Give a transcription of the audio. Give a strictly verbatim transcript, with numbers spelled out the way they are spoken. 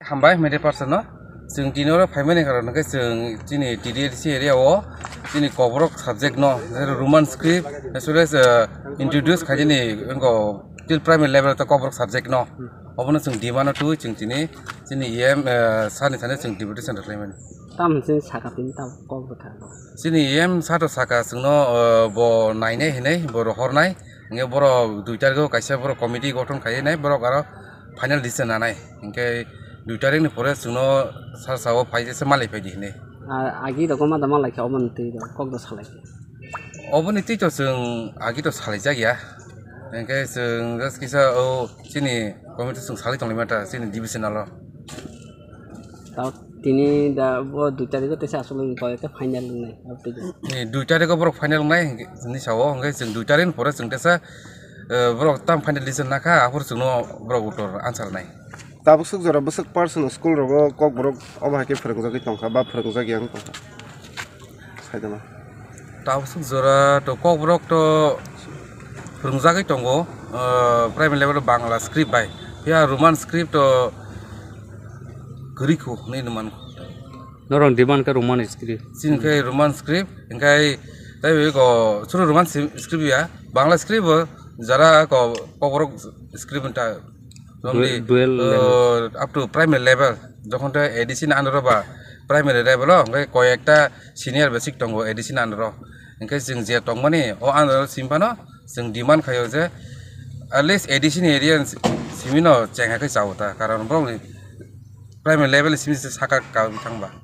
Hambai, media person no. Chwng tini oro phaimani karon hwnkhe chwng chini T D L C area o chini Kokborok subject no, Roman script, as well as, uh, introduce khainani wngkha till primary level to Kokborok subject no. Obono chwng demand o twi chwng tini chini E M, uh, sir ni thani chwng deputation rwkhlaimani. Tam chini saka tini tam kok bwtha. Chini E M sir to saka chwngno, uh, bo nainai hinwi bo rohornai. Hingke borok dui tarikh o kaisa borok committee gothon khai nai, borok aro final decision nanai. Hingke dui tarikh ni pore chwngno sir sao phai se malai phai di hinwi. A, agi rok ma da malai kha, obo ni twi rok kok da salai kha. Obo ni twi to chwng agi to salai jak ya. Hingke chwng just kisa o chini committee chwng salai tonglaima ta chini divisional o. Tao tini da bo dui tarikh o teisa aswk wngkha, koi khe final wngnai, abo twi. Ni dui tarikh o borok final wngnai hinwi sao, hwnkhe chwng dui tarikh ni pore chwng teisa, eh, borok tam final decision nakha, aphuru chwngno borok uttor answer nai. Tabuk swk jora bwswk personal school rogo Kokborok obo hai khe phwrwngjagwi tongkha ba phwrwngjak ya wng tongkha? Saidama. Tabuk swk jora to Kokborok to phwrwngjagwi tongo, ah, primary level o Bangla script bai. Phiya Roman script to kwrwi kho hinwi nw mankho. Norok demand khe Roman script. Chini khe Roman script, hingkhai tei bai ko suru Roman si-, script ya, Bangla script bo jara ko Kokborok script ta. Dual, dual uh, language. Up to primary level, jokhon te A D C ni under o ba primary level o, hingkhai koi ekta senior basic tongo A D C ni under o. Hingkhai chwng je tongmani o under o simi phano chwng demand khaio je at least A D C ni area ni simi no chengha khe chao ta, karon borok ni primary level ni simi se saka ka thangba.